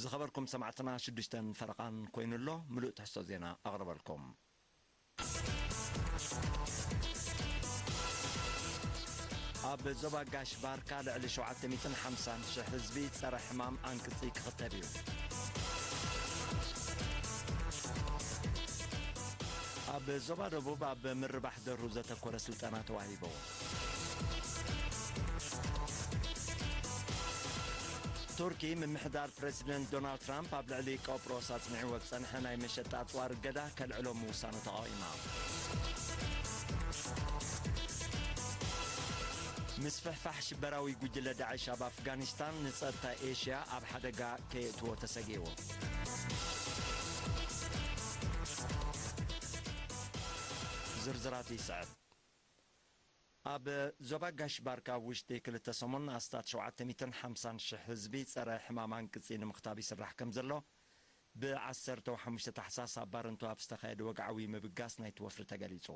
ዝኸበርኩም ሰማዕትና ሽዱሽተን ፈረቓን ኮይኑ ኣሎ። ምሉእ ትሕዝቶ ዜና ኣቕርበልኩም። ኣብ ዞባ ጋሽ ባርካ ልዕሊ ሸውዓተ ሚእትን ሓምሳን ሽሕ ህዝቢ ጸረ ሕማም ኣንቅጺ ክኽተብ እዩ። ኣብ ዞባ ደቡብ ኣብ ምርባሕ ደርሁ ዘተኮረ ስልጠና ተዋሂቡ። ቱርኪ፣ ምምሕዳር ፕረዚደንት ዶናልድ ትራምፕ ኣብ ልዕሊ ቆጵሮስ ኣጽኒዕዎ ዝጸንሐ ናይ መሸጣ ኣጽዋር እገዳ ከልዕሎ ምውሳኑ ተቓዊማ። ምስፍሕፋሕ ሽበራዊ ጉጅለ ዳዕሽ ኣብ ኣፍጋኒስታን ንጸጥታ ኤሽያ ኣብ ሓደጋ ከየእትዎ ተሰጊኡ። ዝርዝራቱ ይስዕብ። ኣብ ዞባ ጋሽ ባርካ ኣብ ውሽጢ ክልተ ሰሙን ኣስታት ሸውዓተ ሚእትን ሓምሳን ሽሕ ህዝቢ ጸረ ሕማም ኣንቅጺ ንምኽታብ ይስራሕ ከም ዘሎ፣ ብዓሰርተ ወሓሙሽተ ታሕሳስ ኣብ ባረንቱ ኣብ ዝተኻየደ ወግዓዊ ምብጋስ ናይቲ ወፍሪ ተገሊጹ።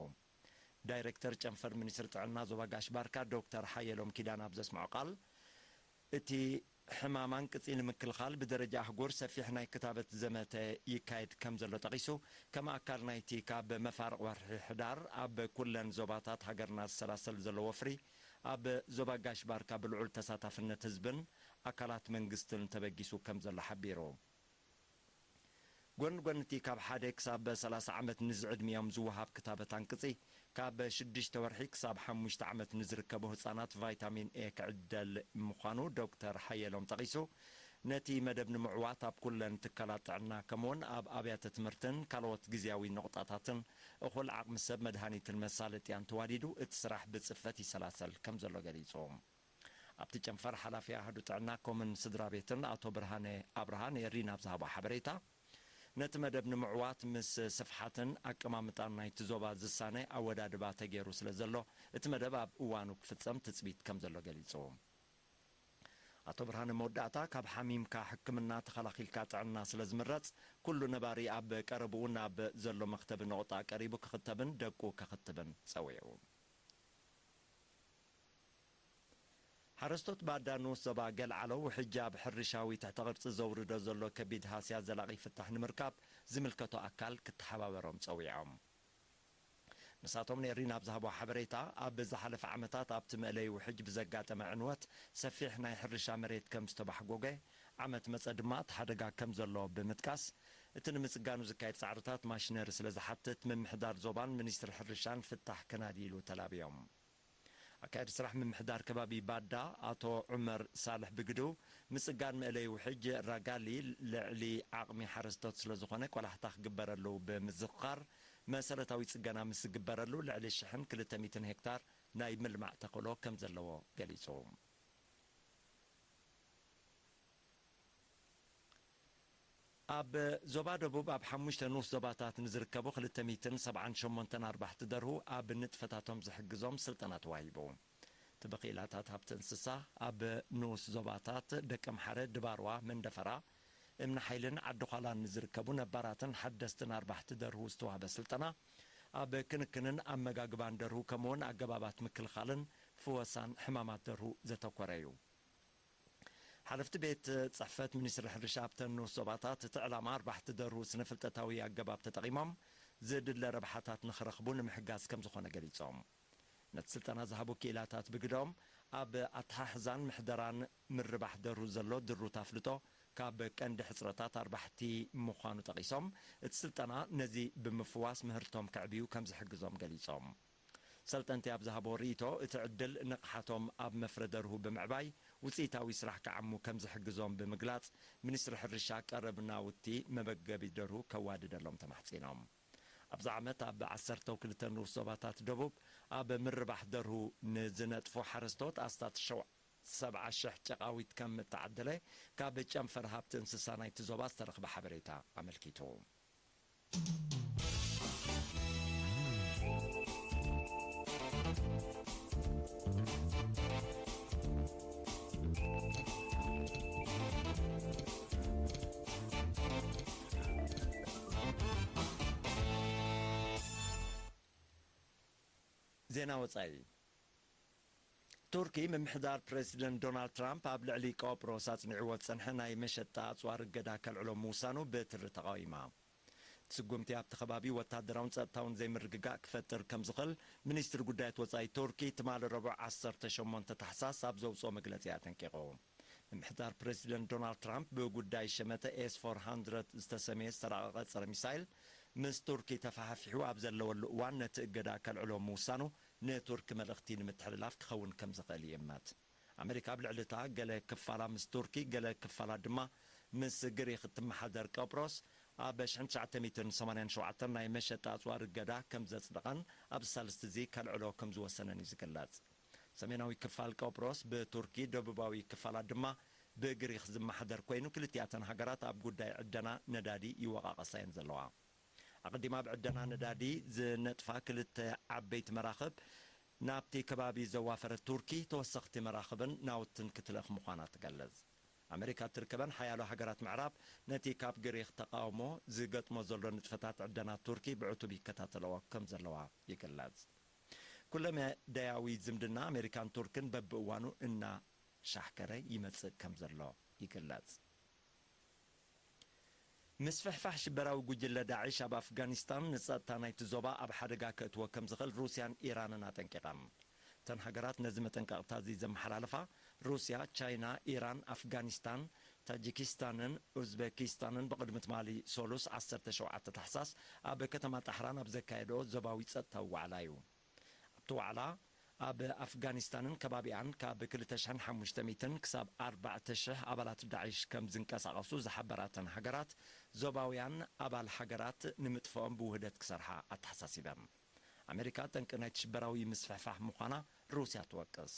ዳይሬክተር ጨንፈር ሚኒስትሪ ጥዕና ዞባ ጋሽ ባርካ ዶክተር ሓየሎም ኪዳን ኣብ ዘስምዖ ቃል፣ እቲ ሕማም ኣንቅጺ ንምክልኻል ብደረጃ ኣህጉር ሰፊሕ ናይ ክታበት ዘመተ ይካየድ ከም ዘሎ ጠቒሱ፣ ከም ኣካል ናይቲ ካብ መፋርቕ ወርሒ ሕዳር ኣብ ኩለን ዞባታት ሃገርና ዝሰላሰል ዘሎ ወፍሪ፣ ኣብ ዞባ ጋሽ ባርካ ብልዑል ተሳታፍነት ህዝብን ኣካላት መንግስትን ተበጊሱ ከም ዘሎ ሓቢሩ። ጎን ጎን እቲ ካብ ሓደ ክሳብ ሰላሳ ዓመት ንዝዕድሚኦም ዝወሃብ ክታበት ኣንቅጺ፣ ካብ ሽዱሽተ ወርሒ ክሳብ ሓሙሽተ ዓመት ንዝርከቡ ህጻናት ቫይታሚን ኤ ክዕደል ምዃኑ ዶክተር ሓየሎም ጠቒሱ፣ ነቲ መደብ ንምዕዋት ኣብ ኩለን ትካላት ጥዕና ከምኡውን ኣብ ኣብያተ ትምህርትን ካልኦት ግዝያዊ ነቑጣታትን እኹል ዓቕሚ ሰብ፣ መድሃኒትን መሳለጥያን ተዋዲዱ እቲ ስራሕ ብጽፈት ይሰላሰል ከም ዘሎ ገሊጹ። ኣብቲ ጨንፈር ሓላፊ ኣሃዱ ጥዕና ኮምን ስድራ ቤትን ኣቶ ብርሃነ ኣብርሃ ንኤሪና ኣብ ዝሃቦ ሓበሬታ፣ ነቲ መደብ ንምዕዋት ምስ ስፍሓትን ኣቀማምጣን ናይቲ ዞባ ዝሳነ ኣወዳድባ ተገይሩ ስለ ዘሎ፣ እቲ መደብ ኣብ እዋኑ ክፍጸም ትጽቢት ከም ዘሎ ገሊጹ። ኣቶ ብርሃነ መወዳእታ፣ ካብ ሓሚምካ ሕክምና ተኸላኺልካ ጥዕና ስለ ዝምረጽ፣ ኩሉ ነባሪ ኣብ ቀረብኡ ናብ ዘሎ መኽተቢ ነቑጣ ቀሪቡ ክኽተብን ደቁ ከኽትብን ጸዊዑ። ሓረስቶት ባዳ ንኡስ ዞባ ገልዓሎ ውሕጃ ኣብ ሕርሻዊ ትሕተ ቅርጺ ዘውርዶ ዘሎ ከቢድ ሃስያ ዘላቒ ፍታሕ ንምርካብ ዝምልከቶ ኣካል ክተሓባበሮም ጸዊዖም። ንሳቶም ንኤሪና ኣብ ዝሃቦ ሓበሬታ፣ ኣብ ዝሓለፈ ዓመታት ኣብቲ መእለይ ውሕጅ ብዘጋጠመ ዕንወት ሰፊሕ ናይ ሕርሻ መሬት ከም ዝተባሕጎገ፣ ዓመት መጸ ድማ እቲ ሓደጋ ከም ዘሎ ብምጥቃስ፣ እቲ ንምጽጋኑ ዝካየድ ጻዕርታት ማሽነሪ ስለ ዝሓትት፣ ምምሕዳር ዞባን ሚኒስትሪ ሕርሻን ፍታሕ ከናድይሉ ተላብዮም። ኣካያዲ ስራሕ ምምሕዳር ከባቢ ባዳ ኣቶ ዑመር ሳልሕ ብግዱ፣ ምጽጋን መእለይ ውሕጅ ራጋሊ ልዕሊ ዓቕሚ ሓረስቶት ስለ ዝኾነ ቆላሕታ ክግበረሉ ብምዝኽኻር፣ መሰረታዊ ጽገና ምስ ዝግበረሉ ልዕሊ ሽሕን ክልተ ሚእትን ሄክታር ናይ ምልማዕ ተኽእሎ ከም ዘለዎ ገሊጹ። ኣብ ዞባ ደቡብ ኣብ ሓሙሽተ ንኡስ ዞባታት ንዝርከቡ ክልተ ሚእትን ሰብዓን ሸሞንተን ኣርባሕቲ ደርሁ ኣብ ንጥፈታቶም ዝሕግዞም ስልጠና ተዋሂቡ። እቲ ብክኢላታት ሃብቲ እንስሳ ኣብ ንኡስ ዞባታት ደቀምሓረ፣ ድባርዋ፣ መንደፈራ፣ እምኒ ሓይልን ዓዲ ዃላን ንዝርከቡ ነባራትን ሓደስትን ኣርባሕቲ ደርሁ ዝተዋህበ ስልጠና፣ ኣብ ክንክንን ኣመጋግባን ደርሁ ከምኡውን ኣገባባት ምክልኻልን ፍወሳን ሕማማት ደርሁ ዘተኮረ እዩ። ሓለፍቲ ቤት ጽሕፈት ሚኒስትሪ ሕርሻ ኣብተን ንኡስ ዞባታት፣ እቲ ዕላማ ኣርባሕቲ ደርሁ ስነ-ፍልጠታዊ ኣገባብ ተጠቒሞም ዝድለ ረብሓታት ንኽረኽቡ ንምሕጋዝ ከም ዝኾነ ገሊጾም። ነቲ ስልጠና ዝሃቡ ክኢላታት ብግደኦም፣ ኣብ ኣተሓሕዛን ምሕደራን ምርባሕ ደርሁ ዘሎ ድሩት ኣፍልጦ ካብ ቀንዲ ሕጽረታት ኣርባሕቲ ምዃኑ ጠቒሶም፣ እቲ ስልጠና ነዚ ብምፍዋስ ምህርቶም ከዕብዩ ከም ዝሕግዞም ገሊጾም። ሰልጠንቲ ኣብ ዝሃቦ ርእይቶ፣ እቲ ዕድል ንቕሓቶም ኣብ መፍረ ደርሁ ብምዕባይ ውጽኢታዊ ስራሕ ክዓሙ ከም ዝሕግዞም ብምግላጽ፣ ሚኒስትሪ ሕርሻ ቀረብ ናውቲ መመገቢ ደርሁ ከዋድደሎም ተማሕጺኖም። ኣብዚ ዓመት ኣብ ዓሰርተው ክልተ ንኡስ ዞባታት ደቡብ ኣብ ምርባሕ ደርሁ ንዝነጥፉ ሓረስቶት ኣስታት ሸው-፣ ሰብዓ ሽሕ ጨቓዊት ከም እተዓደለ ካብ ጨንፈር ሃብቲ እንስሳ ናይቲ ዞባ ዝተረኽበ ሓበሬታ ኣመልኪቱ። ዜና ወጻኢ። ቱርኪ፣ ምምሕዳር ፕረሲደንት ዶናልድ ትራምፕ ኣብ ልዕሊ ቆጵሮስ ኣጽኒዕዎ ዝጸንሐ ናይ መሸጣ ኣጽዋር እገዳ ከልዕሎ ምውሳኑ ብትሪ ተቓዊማ። እቲ ስጉምቲ ኣብቲ ከባቢ ወታደራውን ጸጥታውን ዘይምርግጋእ ክፈጥር ከም ዝኽእል ሚኒስትሪ ጉዳያት ወጻኢ ቱርኪ ትማሊ ረቡዕ ዓሰርተ ሸሞንተ ታሕሳስ ኣብ ዘውጽኦ መግለጺ ኣጠንቂቑ። ምምሕዳር ፕረሲደንት ዶናልድ ትራምፕ ብጉዳይ ሸመተ ኤስ ፎር ሃንድረድ ዝተሰመየ ዝተራቐቐ ጸረ ሚሳይል ምስ ቱርኪ ተፋሓፊሑ ኣብ ዘለወሉ እዋን ነቲ እገዳ ከልዕሎ ምውሳኑ ንቱርኪ መልእኽቲ ንምትሕልላፍ ክኸውን ከም ዝኽእል ይእመት። ኣመሪካ ኣብ ልዕሊ እታ ገለ ክፋላ ምስ ቱርኪ ገለ ክፋላ ድማ ምስ ግሪክ እትመሓደር ቆጵሮስ ኣብ ሽሕን ትሽዓተ ሚእትን ሰማንያን ሸውዓተን ናይ መሸጣ ኣጽዋር እገዳ ከም ዘጽደቐን ኣብ ሳልስቲ እዚ ከልዕሎ ከም ዝወሰነን እዩ ዝግለጽ። ሰሜናዊ ክፋል ቆጵሮስ ብቱርኪ፣ ደቡባዊ ክፋላ ድማ ብግሪክ ዝመሓደር ኮይኑ፣ ክልቲኣተን ሃገራት ኣብ ጉዳይ ዕደና ነዳዲ ይወቓቐሳ እየን ዘለዋ። ኣቐዲማ ኣብ ዕደና ነዳዲ ዝነጥፋ ክልተ ዓበይቲ መራኽብ ናብቲ ከባቢ ዘዋፈረት ቱርኪ፣ ተወሰኽቲ መራኽብን ናውትን ክትልእኽ ምዃና ትገልጽ። ኣመሪካ እትርከበን ሓያሎ ሃገራት ምዕራብ ነቲ ካብ ግሪክ ተቓውሞ ዝገጥሞ ዘሎ ንጥፈታት ዕደና ቱርኪ ብዕቱብ ይከታተለኦ ከም ዘለዋ ይግለጽ። ኩለመዳያዊ ዝምድና ኣመሪካን ቱርክን በብእዋኑ እናሻሕከረ ይመጽእ ከም ዘሎ ይግለጽ። ምስፍሕፋሕ ሽበራዊ ጉጅለ ዳዕሽ ኣብ ኣፍጋኒስታን ንጸጥታ ናይቲ ዞባ ኣብ ሓደጋ ከእትዎ ከም ዝኽእል ሩስያን ኢራንን ኣጠንቂቐን። እተን ሃገራት ነዚ መጠንቀቕታ እዚ ዘመሓላለፋ፣ ሩስያ፣ ቻይና፣ ኢራን፣ ኣፍጋኒስታን፣ ታጂኪስታንን ኡዝቤኪስታንን ብቕድሚ ትማሊ ሶሉስ ዓሰርተ ሸውዓተ ታሕሳስ ኣብ ከተማ ጣሕራን ኣብ ዘካየደኦ ዞባዊ ጸጥታዊ ዋዕላ እዩ። ኣብቲ ዋዕላ፣ ኣብ ኣፍጋኒስታንን ከባቢኣን ካብ ክልተ ሽሕን ሓሙሽተ ሚእትን ክሳብ ኣርባዕተ ሽሕ ኣባላት ዳዕሽ ከም ዝንቀሳቐሱ ዝሓበራ እተን ሃገራት፣ ዞባውያን ኣባል ሃገራት ንምጥፍኦም ብውህደት ክሰርሓ ኣተሓሳሲበን። ኣመሪካ ጠንቂ ናይቲ ሽበራዊ ምስፍሕፋሕ ምዃና ሩስያ ትወቅስ።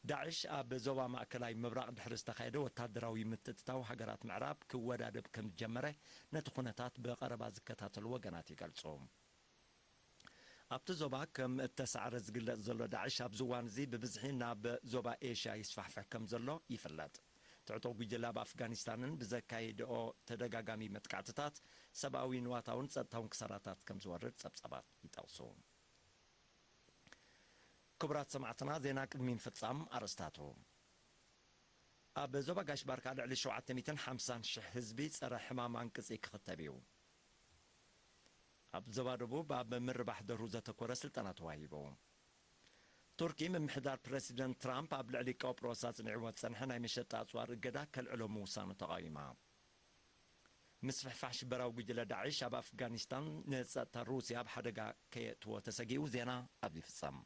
ዳዕሽ ኣብ ዞባ ማእከላይ ምብራቕ ድሕሪ ዝተኻየደ ወታደራዊ ምትእትታው ሃገራት ምዕራብ ክወዳደብ ከም ዝጀመረ ነቲ ኩነታት ብቐረባ ዝከታተሉ ወገናት ይገልጹ። ኣብቲ ዞባ ከም እተሳዕረ ዝግለጽ ዘሎ ዳዕሽ ኣብዚ እዋን እዚ ብብዝሒ ናብ ዞባ ኤሽያ ይስፋሕፍሕ ከም ዘሎ ይፍለጥ። ትዕጡቕ ጉጅለ ኣብ ኣፍጋኒስታንን ብዘካየድኦ ተደጋጋሚ መጥቃዕትታት ሰብኣዊ ንዋታውን ጸጥታውን ክሳራታት ከም ዝወርድ ጸብጻባት ይጠቕሱ። ክቡራት ሰማዕትና፣ ዜና ቅድሚ ምፍጻም ኣርእስታቱ። ኣብ ዞባ ጋሽ ባርካ ልዕሊ ሸውዓተ ሚእትን ሓምሳን ሽሕ ህዝቢ ጸረ ሕማም ኣንቅጺ ክኽተብ እዩ። ኣብ ዞባ ደቡብ ኣብ ምርባሕ ደርሁ ዘተኮረ ስልጠና ተዋሂቡ። ቱርኪ፣ ምምሕዳር ፕረሲደንት ትራምፕ ኣብ ልዕሊ ቆጵሮስ ኣጽኒዕዎ ዝጸንሐ ናይ መሸጣ ኣጽዋር እገዳ ከልዕሎ ምውሳኑ ተቓዊማ። ምስፍሕፋሕ ሽበራዊ ጉጅለ ዳዕሽ ኣብ ኣፍጋኒስታን ንጸጥታ ሩስያ ኣብ ሓደጋ ከየእትዎ ተሰጊኡ። ዜና ኣብዚ ይፍጸም።